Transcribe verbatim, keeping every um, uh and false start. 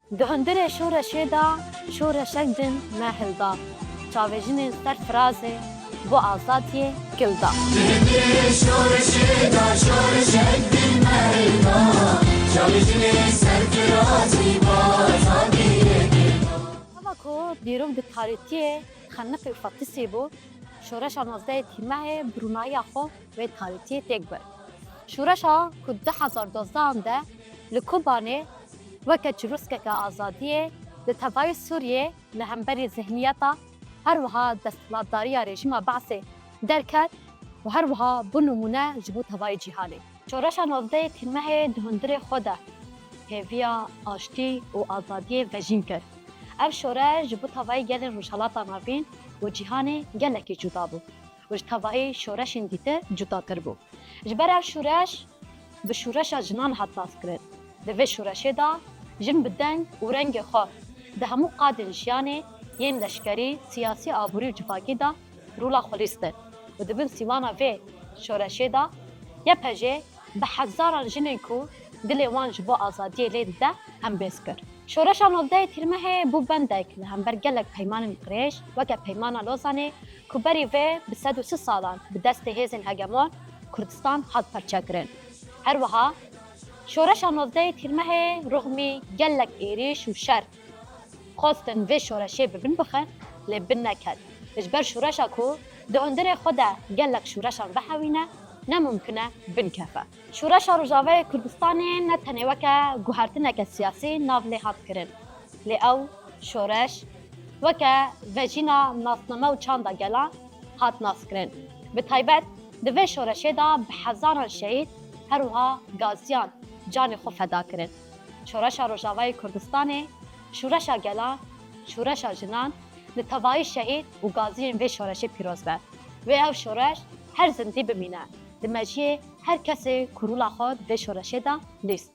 Di hundirê şoreşê de şoreşek din me hilda. Çavê jinên ser firazê bo azadiyê gil da. Hava ku dîrok di tarîtiyê xeniqî û fetisî bû, şoreşa nozdehê Tîrmehê bi rûnahiya xwe wê tarîtiyê têk bir. Şoreşa ku du hezar dozdehan de li Kobanê weke çirûskeke azadiyê li tevayî Sûriyê li hemberî zihniyeta her wiha desthilatdariya rejîma Be'sê derket û her wiha bû nimûne ji bo tevayî cîhanê. Şoreşa nozdehê Tîrmehê di hundirê xwe de hêviya aştî û azadiyê vejîn kir. Ev şoreş ji bo tevayî gelên Rojhelata Navîn û cîhanê gelekî cuda bû û ji tevayî şoreşên dîtir cudatir bû. Ji ber ev şoreş bi şoreşa jinan hat naskirin. Di vê şoreşê de jin bi deng û rengê xwe di hemû qadên jiyanê yên leşkerî, siyasî, aborî û civakî de rola xwe lîstin û di bin sîwana vê şoreşê de Y P J bi hezaran jinên ku dilê wan ji bo azadiyê lê dide hembêz kir. Şoreşa nozdehê Tîrmehê bû bendek li hember gelek peymanên qirêj, weke Peymana Lozanê ku berî vê bi sed û sî salan bi destê hêzên hegemon Kurdistan hat perçekirin. Her wiha şoreşa nozdehê Tîrmehê rûxmî gelek êrîş û şer xwestin vê şoreşê bi bin bixin, lê bin neket. Ji ber şoreşa ku di hundirê xwe de gelek şoreşan vehewîne, ne mumkin e bin kefe. Şoreşa Rojavayê Kurdistanê ne tenê weke guhertineke siyasî nav lê hat kirin, lê ew şoreş weke vejîna nasname û çanda gelan hat naskirin. Bi taybet di vê şoreşê de bi hezaran şehîd, her wiha gaziyan canê xwe feda kirin. Şoreşa Rojavayê Kurdistanê, şoreşa gelan, şoreşa jinan, li tevayî şehîd û gaziyên vê şoreşê pîroz be. Wê ev şoreş her zindî bimîne. Di mejiyê her kesê ku rola xwe di vê şoreşê de lîst.